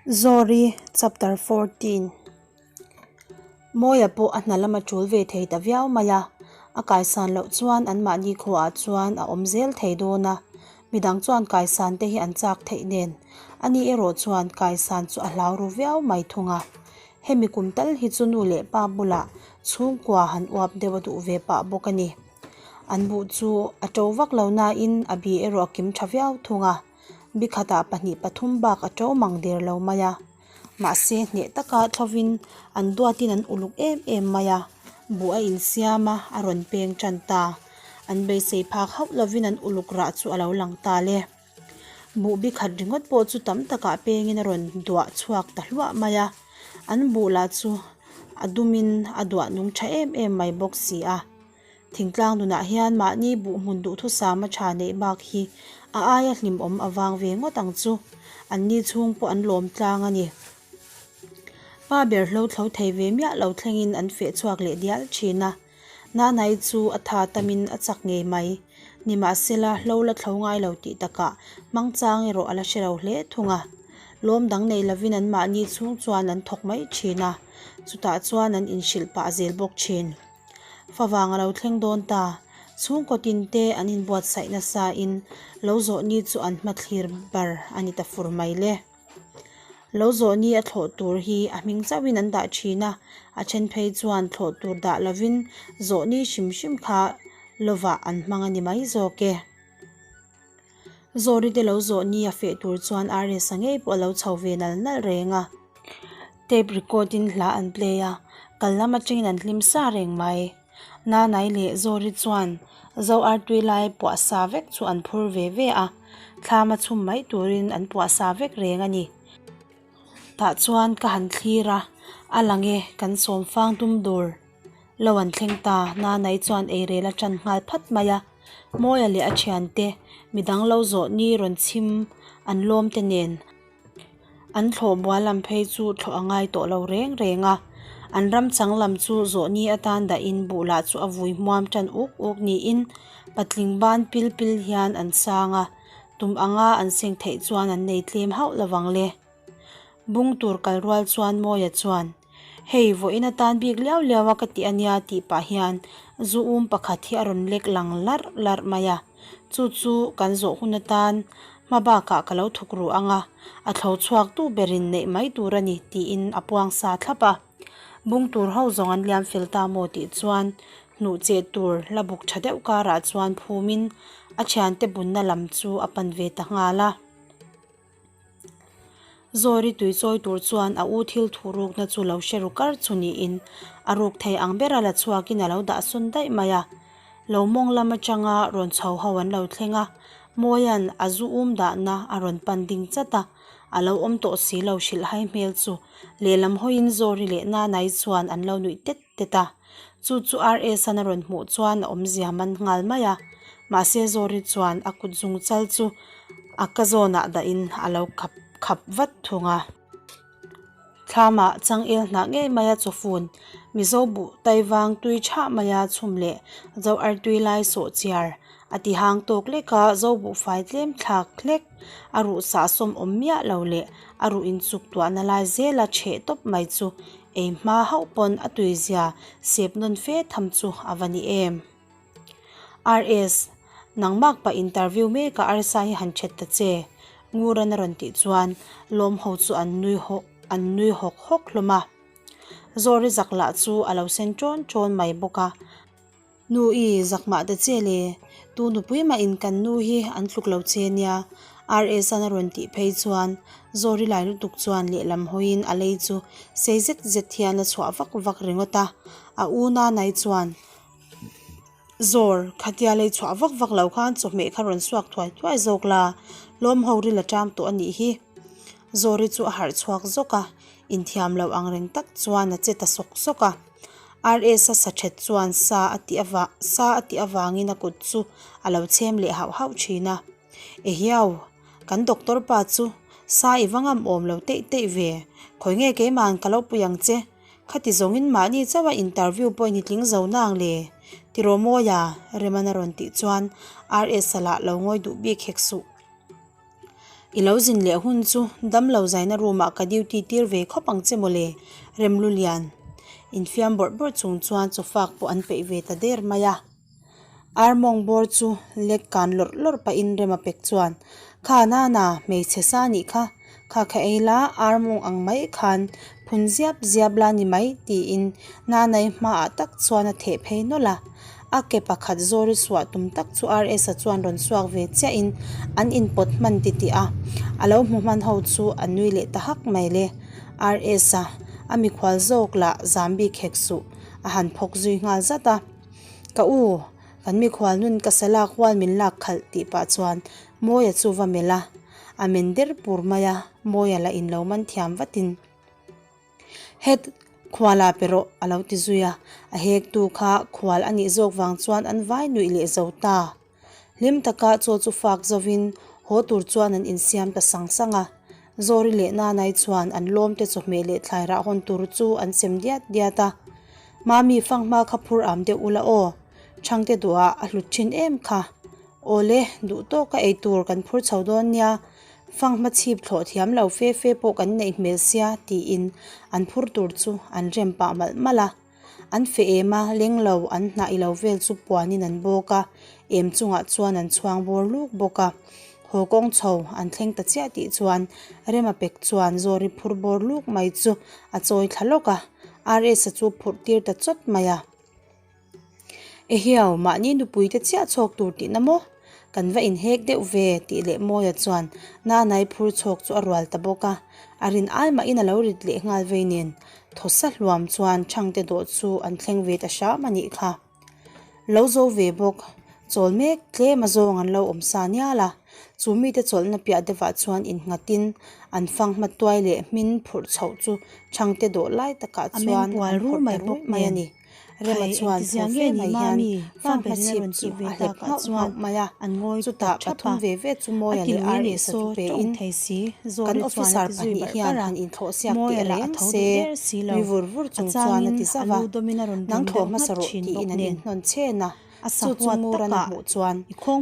Zawri Chapter 14 Mawia pawh a hna lama tul ve thei ta viau mai a, a kaisan loh chuan anmahni khuaah chuan a awm zel thei dawn a, midang chuan kaisan te hi an chak theih nen ani erawh chuan kaisan chu a hlau ru viau mai thung a. Hemi kum tal hi chu nu leh pa bulah chhungkua han uap deuh a duh ve pah bawk a ni. An buh chu a to vak lo nain a bi erawh a kim tha viau thung a, bi khatah pahnih pathum bak a to mang der lo mai a. Mahse hneh taka thlovin an duatin an uluk em em mai a, buh a insiam a, a rawn peng tan ta. An beisei phak hauh lovin an uluk rah chu a lo lang ta le. Buh bi khat ringawt pawh chu tam takah pengin a rawn duah chhuak ta hluah mai a, an buh lah chu a dumin a duah nung tha em em mai bawk si a. Thingtlang nunah hian mahni buh hmun duhthusama tha neih bak hi a aia hlimawm a vang ve ngawt ang chu, anni chhung pawh an lawm tlang a ni. Pa ber hlo thlo thei ve miah lo thlengin an feh chhuak leh dial thin a. Nanai chu a tha tamin a chak ngei mai. Nimahsela, hlo la thlo ngai lo tih takah hmangchang erawh a la hre lo hle thung a. Lawm dang nei lovin anmahni chhung chuan an thawk mai thin a, chutah chuan an inhrilh pah zel bawk thin. Favang a lo thleng dawn ta, chhungkaw tin te an inbuatsaih nasain lo zawh ni chu an hmathlir bar a ni ta fur mai le. Lo zawh ni a thlawh tur hi a hming chauhin an dah thin a, a then phei chuan thlawh tur dah lovin zawh ni hrim hrim kha lovah an hmang a ni mai zawk e. Zawri te lo zawh ni a feh tur chuan RS-a ngei pawh a lo chho ve nal nal reng a. Tape record in hla an play a, kal lam atangin an hlim sa reng mai. Nanai leh Zawri chuan Zo artui lai puah sa vek chu an phur ve ve a, thlam a chhum mai turin an puah sa vek reng a ni. Tah chuan ka han thlir a, a lang e, kan sawm fang tum dur lo an thleng ta, Nanai chuan eirel a tan nghal phat mai a, Mawia leh a thiante midang lo zawh ni rawn chhim an lawm te nen. An thlawh bual lam phei chu thlawh a ngai tawh lo reng reng a, an ram chang lam chu zawhni atan dahin buh lah chu a vui hmuam tan uk uk niin patling ban pil pil hian an sang a, tum anga an seng theih chuan an nei tlem hauh lovang le. Bung tur kal rual chuan Mawia chuan, Hei vawiin atan bik liau liau a ka ti a nia tih pah hian zu um pakhat hi a rawn lek lang larh larh mai a. Chu chu kan zawh hun atan hma bakah ka lo thuk ru ang a, a thlo chhuak tu berin neih mai tur a ni tiin a puang sa thlap a. Bung tur ho zawng an liam fel ta maw tih chuan hnuh cheh tur la buk tha deuh karah chuan phumin a thiante bunna lam chu a pan ve ta nghal a. Zawri tui chawi tur chuan a u thil thu rukna chu lo hre ru kar chu niin a ruk thei ang bera la chhuakin a lo dah sawn daih mai a. Lo mawng lam atanga rawn chho ho an lo thleng a, Mawia'n a zu um dahna a rawn pan ding chat a, a lo awm tawh si lo hrilh hai hmel chu lehlam hawiin Zawri leh Nanai chuan an lo nuih tet tet a. Chu chu RS-a'n a rawn hmuh chuan a awmzia man nghal mai a, mahse Zawri chuan a kut zung chal chu a ka zawnah dahin a lo khap khap vat thung a. Thlamah changel hnah ngei maia chawfun, Mizo buh taivang tui thah maia chhum leh zo artui lai sawh chiar a ti hang tawk lek a, zo buhfai tlem thlak hlek a ruh sahsawm awm miah lo leh a ruh inchuk tuahna lai zela chheh tawp mai chu Ei hma hauh pawn a tuizia sep nawn fe tham chu a va ni em. RS, Nangmak pah interview mek a arsa hi han thet ta che, Nguran a rawn tih chuan lawm ho chu an nui hawk an nui hawk hawk hlawm a. Zawri zak lah chu a lo sen ṭawn ṭawn mai bawk a. Nu i, zak mah ta che le, tu nupui mah in kan nu hi an tluk lo che nia, RS-a'n a rawn tih phei chuan Zawri lai lutuk chuan lehlam hawiin a lei chu sei zet zet hian a chhuah vak vak ringawt a, a u Nanai chuan, Zawr, khatia lei chhuah vak vak lo khan chawhmeh kha rawn suak thuai thuai zawk la, lawm ho ril a ṭam tawh a nih hi. Zawri chu a harh chhuak zawk a, inthiam lo ang reng tak chuan a che ta sawk sawk a. RS-a sa ṭhet chuan sa a tih avang sa a tih avangin a kut chu a lo chhem leh hauh hauh ṭhin a. Ehiau, kan doctor pa chu sa i va ngam awm lo teih teih ve, khawi nge keima'n ka lo pui ang che, khati zawngin mahni chauha interview pawh in i tling zo nang le? Tiraw Mawia, Rema'n a rawn tih chuan RS-a lah lo ngawi duh bik hek suh. I lo zin leh hun chu damlo zaina room ah ka duty tir ve khawp ang che mawle, Remlulian. Infiam bawrh bawrh chung chuan chawfak pawh an peih ve ta der mai a. Ar mawng bawr chu lek kan lawrh lawrh pahin Rema pek chuan, Kha Nana, hmeichhe sa nih kha, kha kha ei la, ar mawng ang mai khan phun ziap ziap la ni mai, tiin Nanai hmaah tak chuan a theh phei nawlh a. A ke pakhat zawri suah tum tak chu RS-a chuan rawn suak ve chiahin an inpawt hman titih a, a lo hmu hman ho chu a nui leh ta hak mai le. RS-a, a mikhual zawk lah zam bik hek suh, a han phawk zui nghal zat a. Ka u, kan mikhual nun ka sa lak hual min lak khalh tih pah chuan Mawia chu va melh a, a men der pur mai a, Mawia lah in lo man thiam vatin, Het, khuala pe rawh a lo ti zui a, a hektu kha khual a nih zawk vang chuan an vai nuih leh zo ta. Hlim taka chaw chu fak zovin haw tur chuan an insiam ta sang sang a. Zawri leh Nanai chuan an lawmte chawhmeh leh thlai rah hawn tur chu an sem diat diat a. Mami fanghma kha phur am deuh ula aw, Thangte duhah a hlut thin em kha. Awle, duh tawka ei tur kan phur chho dawn nia, fanghma chhip thlawh thiam lo fe fe pawh kan neih hmel sia tiin an phur tur chu an rem pah malh malh a. An feh em a, leng lo an hnah i lo vel chu puanin an bawk a, em chungah chuan an chhuang bawr luk bawk a. Haw kawng chho an thleng ta chiah tih chuan Rema pek chuan Zawri phur bawr luk mai chu a chawi thla lawk a, RS-a chu phurh tir ta chawt mai a. Ehiau, mahni nupui te chiah chhawk tur tihna maw? Kan va inhek deuh ve tih leh Mawia chuan Nanai phur chhawk chu a rual ta bawk a, a rin ai mahin a lo rit leh nghal vei nen thawsa hluam chuan Thangte dawh chu an thleng ve ta hram a nih kha. Lo zo ve bawk, chawl mek tlem a zawng an lo awm sa nial a, chu mite chawlhna piah deuhah chuan innghatin an fanghma tuai leh hmin phurh chhoh chu Thangte dawh lai takah chuan an phawrh ta ruih mai a ni. Rema chuan thaw fe mai hian fanghma chhip chu a hlep nghauh nghauh mai a, chutah pathum ve ve chu Mawia leh RS-a chu pein kan officer pahnih hian han inthlawh siak teh reng se nui vur vur chung chuan a ti zauh a, nang thlawh hmasa rawh tiin an inhnawn chhen a, chu chu Muran a hmuh chuan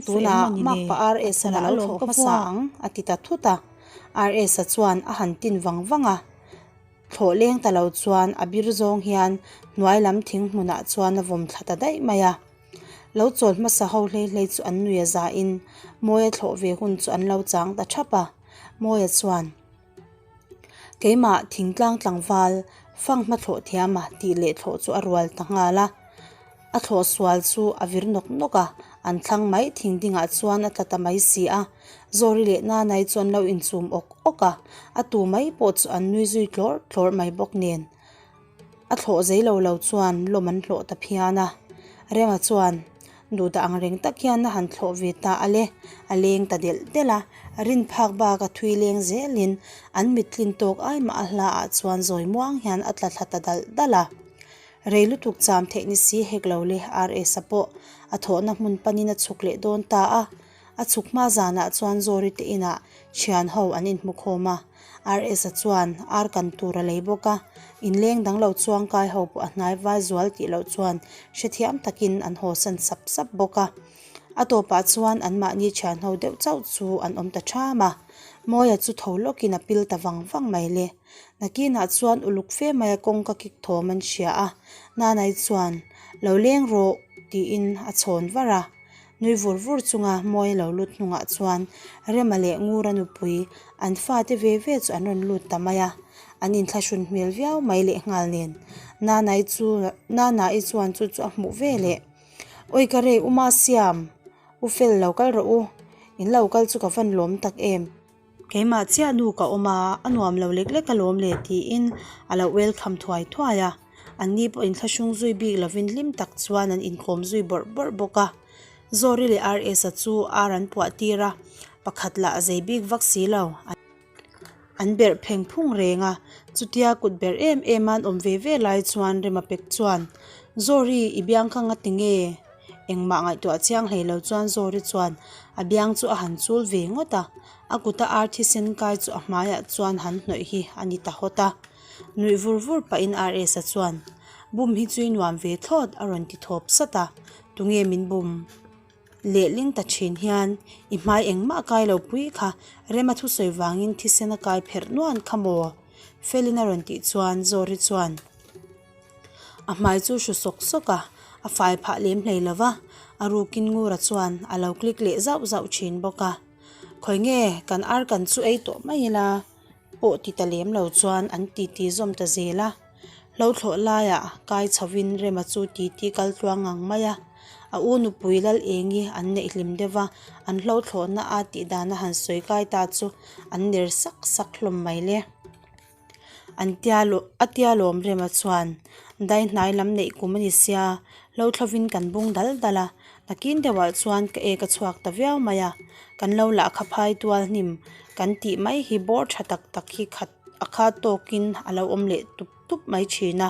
tunah makpa RS-a'n a lo thlawh hmasa ang a ti ta thut a, RS-a chuan a han tin vang vang a. Thlawh leng ta lo chuan a bir zawng hian hnuai lam thing hmunah chuan a vawm thla ta daih mai a. Lo chawl hmasa ho hlei hlei chu an nui a zahin Mawia thlawh ve hun chu an lo chang ta thap a. Mawia chuan, Keimah thingtlang tlangval fanghma thlawh thiam a tih leh thlawh chu a rual ta nghal a. A thlawh sual chu a vir nawk nawk a, an thlang mai thing dingah chuan a tla ta mai si a. Zawri leh Nanai chu an lo inchum awk awk a, a tu mai pawh chu an nui zui tlawrh tlawrh mai bawk nen. A thlawh zei lo lo chuan lawm an hlawh ta phian a. Rema chuan duhdah ang reng tak hian a han thlawh ve ta a le, a leng ta delh delh a, rin phak bak a thui leng zelin an mittlin tawk ai mah a hla ah chuan zawi muang hian a tla thla ta dalh dalh a. Rei lutuk cham theih ni si hek lo le, RS-a pawh a thawhna hmun panin a chhuk leh dawn ta a. A chhuk hma zanah chuan Zawri te inah thian ho an inhmu khawm a, RS-a chuan ar kan tur a lei bawk a, inleng dang lo chuangkai ho pawh a hnai vai zual tih loh chuan hrethiam takin an haw san sap sap bawk a. A tawpah chuan anmahni thian ho deuh chauh chu an awm ta ṭham a, Mawia chu tho lawkin a pil ta vang vang mai le. Nakinah chuan uluk fe maia kawngka kik thawm an hria a, Nanai chuan, Lo leng rawh, tiin a chhawn var a. Nui vur vur chunga Mawia lo lut hnungah chuan Rema leh Ngura nupui an fate ve ve chu an rawn lut ta mai a, an inthlahrun hmel viau mai lehnghal nen. Nanai chu Nanai chuan chu chu a hmuh ve leh. Awi ka rei Uma Siam, U Fel lo kal rawh u, in lo kal chu ka van lawm tak em. Keimah chiah nu ka awm a, a nuam lo lek lek alawm le tiin a lo welcome thuai thuai a. An ni pawh inthlahrung zui bik lovin hlim tak chuan an inkawm zui bawrh bawrh bawk a. Zawri leh RS-a chu ar an puah tir a, pakhat lah a zei bik vak si lo. An berh pheng phung reng a, chutia kut berh em em a an awm ve ve lai chuan Rema pek chuan, Zawri, i biang kha nga ti nge? Engmah ngaihtuah chiang hlei lo chuan Zawri chuan a biang chu a han chul ve ngawt a, a kuta ar thisen kai chu a hmaiah chuan han hnawih hi a ni ta hawt a. Nuih vur vur pahin RS-a chuan, Bum hi chu i nuam ve thlawt a rawn ti thawp sat a, tunge min bum? Lehling ta thin hian i hmai engmah kai lo pui kha Rema thusawi vangin thisen a kai pherh nuan kha maw? Felin a rawn tih chuan Zawri chuan a hmai chu hru sawk sawk a, a fai phah lem hlei lo va, a rukin Ngura chuan a lo click leh zauh zauh thin bawk a. Khawi nge kan ar kan chu ei tawh mai ila pawh ti ta lem lo chuan an titi zawm ta zel a. Hlo thlawh laiah kai chhovin Rema chu titi kal tluang ngang mai a. A u nupui Lal Engi an neih hlim deuh va, an hlo thlawhna a tih dan a han sawi kai ta chu an ner sak sak hlawm mai le. An tia a tia lawm Rema chuan dai hnai lam neih kum a ni sia, hlo thlovin kan bung dal dal a, nakin deuhah chuan ka ek a chhuak ta viau mai a, kan lo lah kha phai tual hnim kan tih mai hi bawr tha tak tak hi khat a kha tawkin a lo awm leh tup tup mai thin a,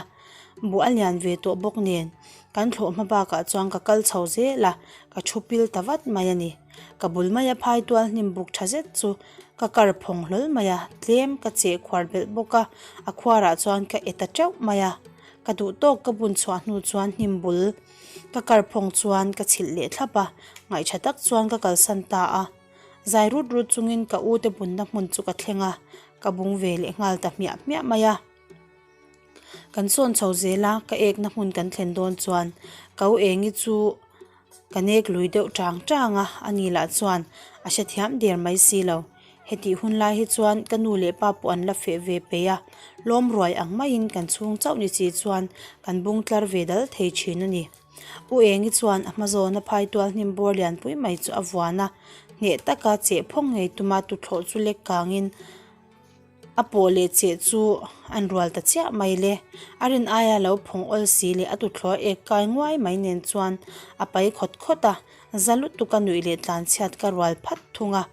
buh a lian ve tawh bawk nen kan thlawh hma bakah chuan ka kal chho zel a, ka thu pil ta vat mai a ni. Ka bul maia phai tual hnim buk tha zet chu ka kar phawng hlawl mai a, tlem ka cheh khuar belh bawk a, a khuarah chuan ka e ta teuh mai a, ka duh tawk ka bun chhuah hnu chuan hnim bul ka kar phawng chuan ka chhilh leh thlap a, ngaihṭha tak chuan ka kalsan ta a. Zai rut rut chungin ka u te bunna hmun chu ka thleng a, ka bung ve leh nghal ta hmiah hmiah mai a. Kan sawn chho zel a, ka ekna hmun kan thlen dawn chuan ka u Engi chu ka nek lui deuh tang tang a, ani lah chuan a hrethiam der mai si lo. Hetih hun lai hi chuan ka nu leh pa pawh an la feh ve peih a, lawm ruai ang maiin kan chhung chauh ni chi chuan kan bung tlar ve dal thei thin a ni. U Engi chuan a hma zawna phai tual hnim bawr lianpui mai chu a vuan a, hneh taka cheh phawng ngei tuma tuthlawh chu lek kangin a pawh leh cheh chu an rual ta chiah mai le. A rin aia lo phawng awl si leh a tuthlawh a ek kai nguai mai nen chuan a pai khawt khawt a, za lutuk a nuih leh tlanchhiat ka rual phat thung a.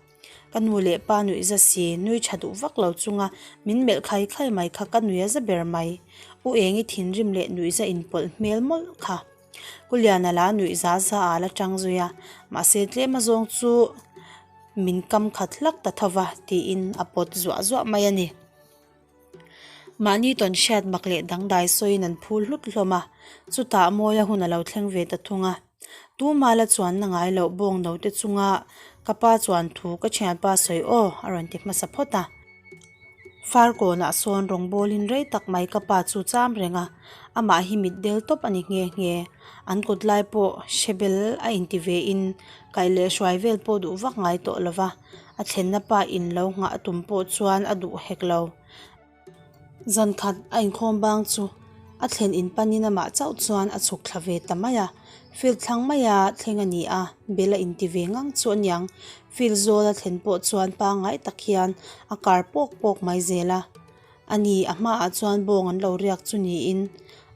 Ka nu leh pa nuih za si, nui tha duh vak lo chunga min melh khai khai mai kha ka nuih a za ber mai. U Engi thinrim leh nuih za inpawlh hmel mawlh kha. Ku Liana la nuih za za ah la tang zui a, mahse tlem a zawng chu min kam khat hlak ta tho va tiin a pawt zuah zuah mai a ni. Mahni tawn hriat mak leh dangdai sawiin an phul hlut hlawm a, chutah Mawia hun a lo thleng ve ta thung a. Tuma la chuanna ngai loh bawng note chunga ka pa chuan thu ka thianpa sawi aw a rawn ti hmasa phawt a. Farkawnah sawn rawngbawlin rei tak mai ka pa chu cham reng a, amah hi mit del tawp a ni nghe nghe. An kut lai pawh hre bel a inti ve in kaih leh hruai vel pawh duh vak ngai tawh lo va, a thlenna pa in lo nghah a tum pawh chuan a duh hek lo. Zan khat a inkhawm bang chu a thlen in panin amah chauh chuan a chhuk thla ve ta mai a, field thlang maia thleng a ni a, bel a inti ve ngang chu a niang. Field zawl a thlen pawh chuan pangngai tak hian a kar pawk pawk mai zel a, a ni a hmaah chuan bawng an lo riak chu niin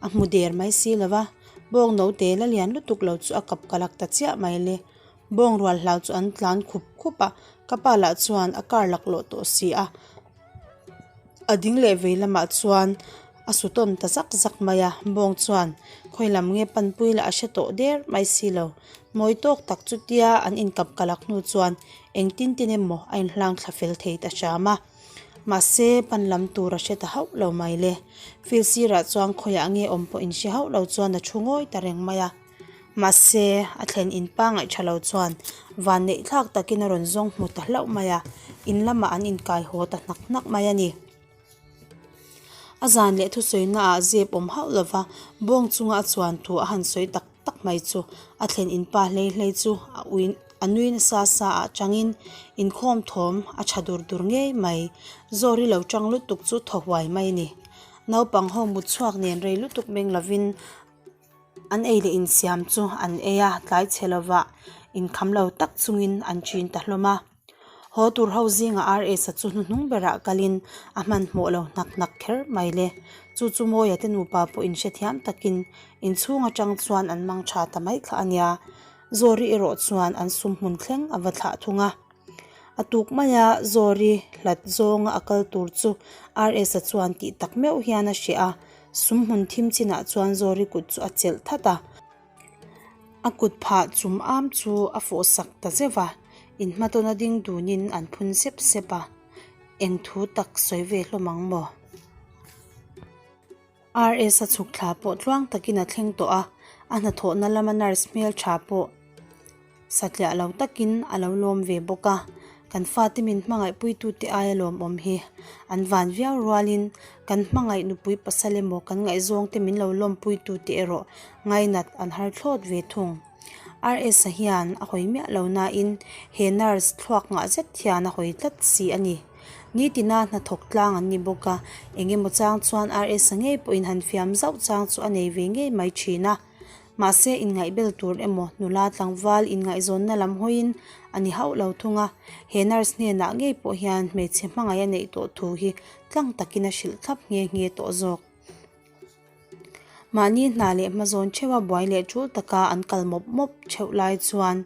a hmu der mai si lo va, bawng note la lian lutuk lo chu a kap kalak ta chiah mai le. Bawng rual hlau chu an tlan khup khup a, ka pa lah chuan a car laklawh tawh si a, a ding leh vei lamah chuan a su tawn ta zak zak mai a, bawng chuan khawi lam nge panpui lah a hre tawh der mai si lo, mawi tawk tak chutia an inkap kalak hnu chuan engtin tin emaw a inhlang thla fel thei ta hram a, mahse pan lam tur a hre ta hauh lo mai le, field sirah chuan khawiah nge awm pawh inhre hauh lo chuan a thu ngawi ta reng mai a. Mahse, a thlen in pangaih tha lo chuan van neih thlak takin a rawn zawng hmu ta hlauh mai a, in lamah an inkai haw ta hnak hnak mai a ni. A zan leh thusawi naah zep awm hauh lova bawng chunga a chuan thu a han sawi tak tak mai chu a thlen in pa hlei hlei chu a ui a nui nasa sa ah changin inkhawm thawm a tha dur dur ngei mai. Zawri lo tang lutuk chu thaw huai mai a ni. Naupang ho mut chhuak nen rei lutuk meng lovin An ei leh insiam chu an ei a, tlai chhe lovah inkham lo tak chungin an chin ta hlawm a. Haw tur ho zingah RS-a chu hnuhnung berah kalin a hmanhmawh lo hnak hnak kher mai le. Chu chu Mawia te nupa pawh inhrethiam takin inchhung atang chuan an mang tha ta mai kha a nia. Zawri erawh chuan an sum hmun thleng a va thlah thung a. A tuk maia Zawri hlat zawnga a kal tur chu RS-a chuan tih tak meuh hian a hreh a, sum hmun thim chinah chuan Zawri kut chu a chelh that a. A kut phah chum am chu a fawh sak ta zeuh a, inhmatawna ding dunin an phun sep sep a, eng thu tak sawi ve hlawm ang maw? RS a chhuk thla pawh tluang takin a thleng tawh a, a hnathawhna lama nurse hmeltha pawh. Satliah lo takin a lo lawm ve bawk a, kan fate min hmangaihpuitute aia lawmawm hi an van viau rualin kan hmangaih nupui pasal emaw kan ngaihzawngte min lo lawmpuitute erawh ngainat an har thlawt ve thung. RS-a hian a hawi miah lo nain he nurse thluak ngah zet hian a hawi tlat si a ni. Nitina hnathawk tlang an ni bawk a, eng emaw chang chuan RS-a ngei pawhin han fiam zauh chang chu a nei ve ngei mai thin a. Mahse inngaihbel tur emaw nula tlangval inngaihzawnna lam hawiin a ni hauh lo thung a, he nurse hnenah ngei pawh hian hmeichhe hmangaih a neih tawh thu hi tlang takin a hrilh thlap nghe nghe tawh zawk. Mahni hna leh hmazawn theuha buai leh tul taka an kal mawp mawp theuh lai chuan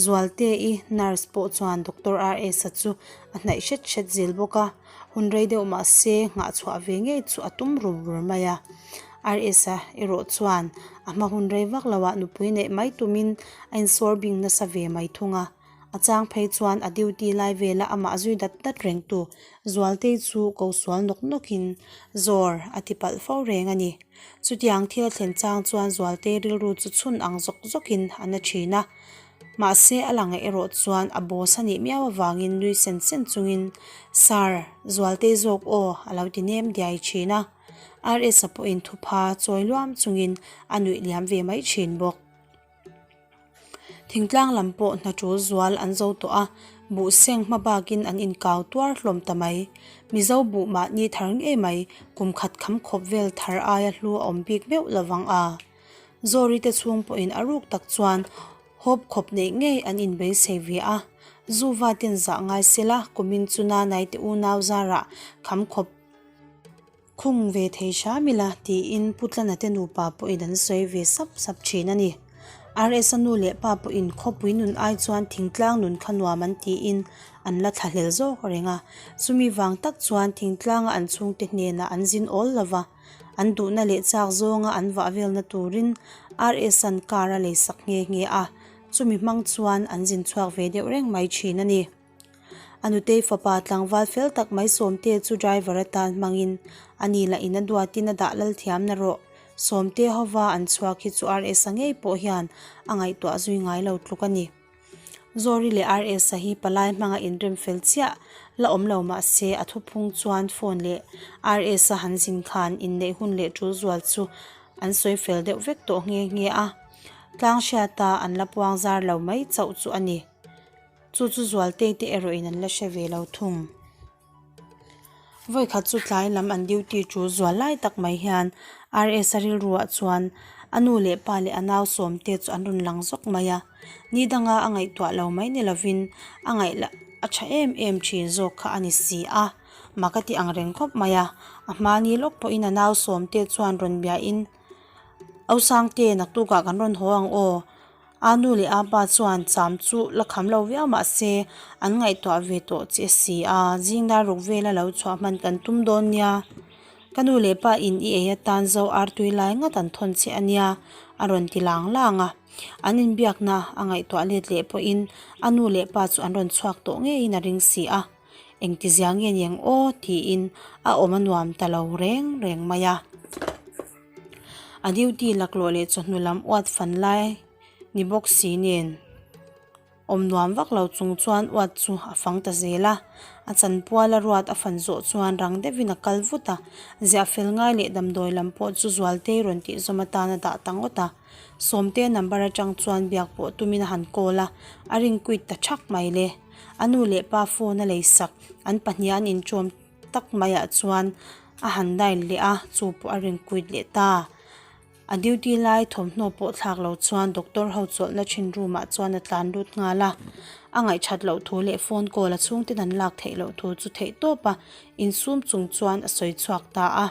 Zualte-i nurse pawh chuan Doctor RS-a chu a hnaih hret hret zel bawk a, hun rei deuh mah se nghah chhuah ve ngei chu a tum rum rum mai a. RS-a erawh chuan a hma hun rei vak loah nupui neih mai tumin a insawr bing nasa ve mai thung a. A chang phei chuan a duty lai vela amah zui dat dat rengtu Zualtei chu ko sual nawk nawkin Zawr a ti palh fo reng a ni. Chutiang thil a thlen chang chuan Zualtei rilru chu chhun ang zawk zawkin a na thin a. Mahse a lang erawh chuan a boss a nih miau avangin nui sen sen chungin Sir, Zualtei zawk aw a lo ti nem diai thin a. RS-a pawhin thupha chawi luam chungin a nuih liam ve mai thin bawk. Thingtlang lam pawh hna tul zual an zo tawh a, buh seng hma bakin an inkau tuar hlawm ta mai. Mizo buh mahni thar ngei mai, kum khat kham khawp vel thar aia hlu a awm bik meuh lovang a. Zawri te chhung pawhin a ruk tak chuan hawp khawp neih ngei an inbeisei ve a. Zuva ten zah ngai sela, kumin chu Nanaite unau zarah kham khawp Khung ve thei hram ila tiin Pu Tlana te nupa pawhin an sawi ve sap sap thin a ni. RS-a nu leh pa pawhin khawpui nun ai chuan thingtlang nun kha nuam an tiin an la thlahlel zawk reng a. Chumi vang tak chuan thingtlanga an chhungte hnenah an zin awl lo va, an duhna leh chak zawnga an vah velna turin RS-a'n car a leisak nghe nghe a, chumi hmang chuan an zin chhuak ve deuh reng mai thin a ni. A nutei fapa tlangval fel tak mai Sawmte chu driver atan hmangin a ni lah in a duatin a dah lal thiam na rawh. Sawmte hova an chhuak hi chu RS-a ngei pawh hian a ngaihtuah zui ngai lo tluk a ni. Zawri leh RS-a hi palai hmanga inrem fel chiah la awm lo mah se a thuphung chuan phone leh RS-a han zin khan inneih hun leh tul zual chu an sawi fel deuh vek tawh nghe nghe a. Tlang hriata an la puang zar lo mai chauh chu a ni. Chu chu Zualtei te erawhin an la hre ve lo thung. Vawikhat chu tlai lam an duty tul zual lai tak mai hian RS-a rilruah chuan a nu leh pa leh a nau sawmte chu an rawn lang zawk mai a. Ni danga a ngaihtuah lo mai ni lovin a ngaih lah a tha em em thin zawk kha a ni si a. Mak a ti ang reng khawp mai a. A hmani lawk pawhin a nau sawmte chuan rawn biahin, Ausangte naktukah kan rawn haw ang aw. A nu leh a pa chuan cham chu la kham lo viau mah se an ngaihtuah ve tawh che si a, zing dar ruk vela lo chhuah hman kan tum dawn nia. Ka nu leh pa in i ei atan zo artui lai ngat an thawn che a nia a rawn ti lang lang a. An inbiakna a ngaihtuah let leh pawhin a nu leh pa chu an rawn chhuak tawh ngeiin a ring si a. Engtizia nge ni ang aw tiin a awm a nuam ta lo reng reng mai a. A duty laklawh leh chawhnu lam uat fan lai ni bawk si nen awm nuam vak lo chung chuan uat chu a fang ta zel a. A chanpual a ruat a fan zawh chuan rang deuhin a kal vut a, ziah fel ngai leh damdawi lam pawh chu Zualtei rawn tih zawm atan a dah ta ngawt a. Sawmte number atang chuan biak pawh tumin a han call a, a ring quit ta thak mai le. A nu leh pa phone a leisak an pahnih an inṭawm tak maiah chuan a han dial leh a, chu pawh a ring quit leh ta. A duty lai thawmhnaw pawh thlak lo chuan doctor ho chawlhna thin room ah chuan a tlan lut nghal a. A ngaihthat loh thu leh phone call a chhungten an lak theih loh thu chu theih tawp a, insum chung chuan a sawi chhuak ta a.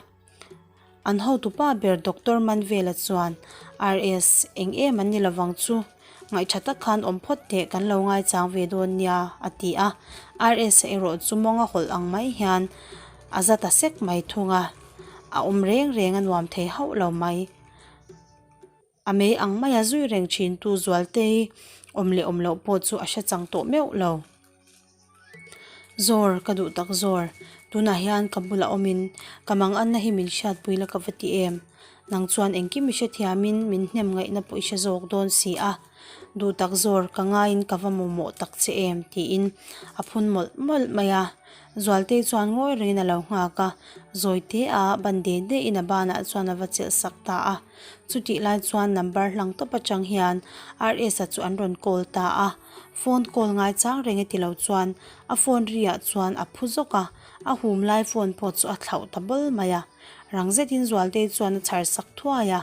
An hotupa ber Doctor Manvela chuan, RS, eng em an ni lovang chu, ngaihtha tak khan awm phawt teh kan lo ngaichang ve dawn nia, a ti a. RS-a erawh chu mawng a hawlh ang mai hian a za ta sek mai thung a, a awm reng reng a nuam thei hauh lo mai. A mei ang maia zui reng thintu Zualtei awm leh awm loh pawh chu a hre chang tawh meuh lo. Zawr, ka duh tak zawr, tunah hian ka bulah awmin ka manganna hi min hriatpui la ka va ti em? Nang chuan engkim i hrethiamin min hnem ngaihna pawh i hre zawk dawn si a. Duhtak zawr ka ngaiin ka va mamawh tak che em tiin a phun mawlh mawlh mai a. Zualtei chuan ngawi rengin a lo nghak a, zawite a ban de de in a banah chuan a va chelh sak ta a. Chutih lai chuan number hlang tawp atang hian RS-a chu an rawn call ta a. Phone call ngaichang reng e ti lo chuan a phone ri ah chuan a phu zawk a, a hum lai phone pawh chu a thlauh ta bawl mai a. Rang zetin Zualtei chuan a chhar sak thuai a,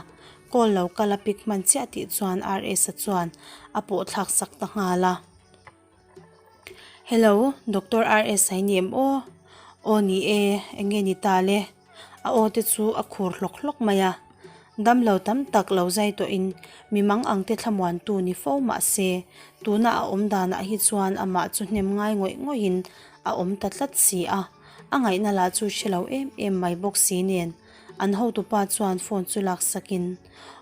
call lo kal a pick hman chiah tih chuan RS-a chuan a pawh thlak sak ta nghal a. Hello, Doctor RS a i ni em aw? Aw ni e, eng nge ni ta le? A aw te chu a khur hlawk hlawk mai a. Damlo tam tak lo zai tawhin mi mang ang te thlamuantu ni fo mah se, tuna a awm danah hi chuan amah chu hnem ngai ngawih ngawihin a awm ta tlat si a. A ngaihna lah chu hre lo em em mai bawk si nen an hotupa chuan phone chu laksakin,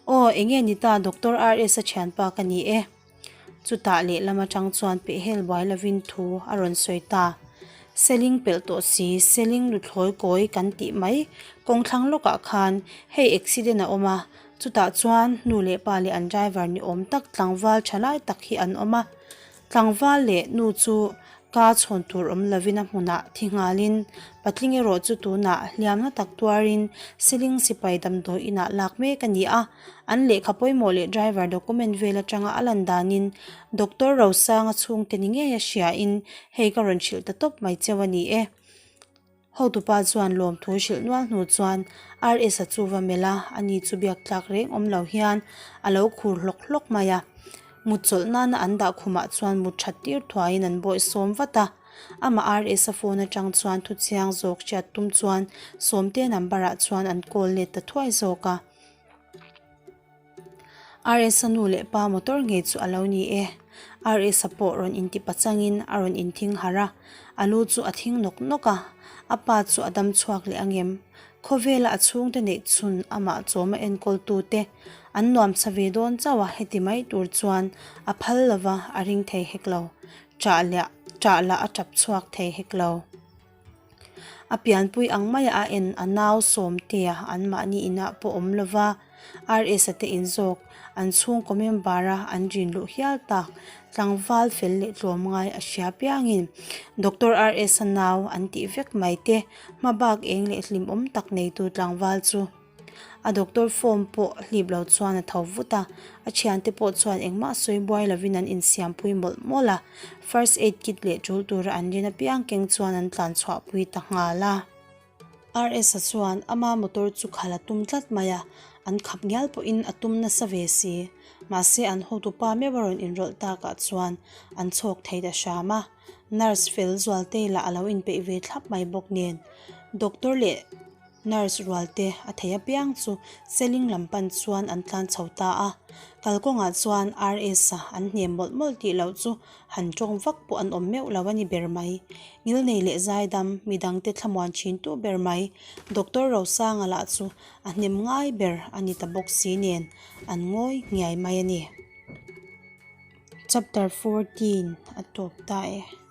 Aw, eng nge ni ta Doctor RS-a thianpa ka ni e. Chutah lehlam atang chuan pehhel buai lovin thu a rawn sawi ta. Seling pelh tawh si, seling luthlawi kawi kan tih mai kawngthlang lawkah khan hei accident a awm a, chutah chuan nu leh pa leh an driver ni awm tak tlangval tha lai tak hi an awm a. Tlangval leh nu chu ka chhawn tur awm lovin a hmunah thi nghalin patling erawh chu tunah hliamna tak tuarin Seling sipai damdawi inah lak mek a ni a. An lehkha pawimawh leh driver document vel atanga a lan danin Doctor Rosanga chhungte ni ngei a hriain hei ka rawn hrilh ta tawp mai cheu a ni e. Hotupa chuan lawmthu hrilh nual hnu chuan RS-a chu va melh a, ani chu biak tlak reng awm lo hian a lo khur hlawk hlawk mai a. Mut chawlh nana an dah khumah chuan mut that tir thuaiin an bawih sawm vat a. Amah RS-a phone atang chuan thuchiang zawk hriat tum chuan Sawmte number-ah chuan an call let ta thuai zawk a. RS-a nu leh pa motor ngei chu a lo ni e. RS-a pawh rawn inti pachangin a rawn inthing harh a, a lu chu a thing nawk nawk a, a pa chu a dam chhuak leh angem? Khawvela a chhungte neih chhun amah chawma enkawltute an nuamsa ve dawn chauh a, heti mai tur chuan a phal lova a ring thei hek lo. Ṭah leh ṭah lah a ṭap chhuak thei hek lo. A pianpui ang maia a en a nau Sawmtea anmahni inah pawh awm lova, RS-a te in zawk an chhungkaw member-a an rin luh hial tak tlangval fel leh tlawm ngai a hria piangin Doctor RS-a nau an tih vek mai te hmabak eng leh hlimawm tak neitu tlangval chu A doctor form pawh hlip lo chuan a tho vut a, a thiante pawh chuan engmah sawi buai lovin an insiampui mawlh mawlh a, first aid kit leh tul tura an rin apiang keng chuan an tlan chhuahpui ta nghal a. RS-a chuan ama motor chu khalh a tum tlat mai a, an khap ngial pawhin a tum nasa ve si. Mahse an hotupa meuh a rawn inrawlh takah chuan an chhawk thei ta hram a, nurse fel Zualtei lah a lo inpeih ve thlap mai bawk nen doctor leh Nurse rualte a thei apiang chu Seling lam pan chuan an tlan chho ta a, kalkawngah chuan RS-a an hnem mawlh mawlh tih loh chu han tawng vak pawh an awm meuh lo a ni ber mai. Ngilnei leh zaidam, midangte thlamuan thintu ber mai, Doctor Rosanga lah chu a hnem ngai ber a ni ta bawk si nen an ngawi nghiai mai a ni. Chapter 14 a tawp ta e.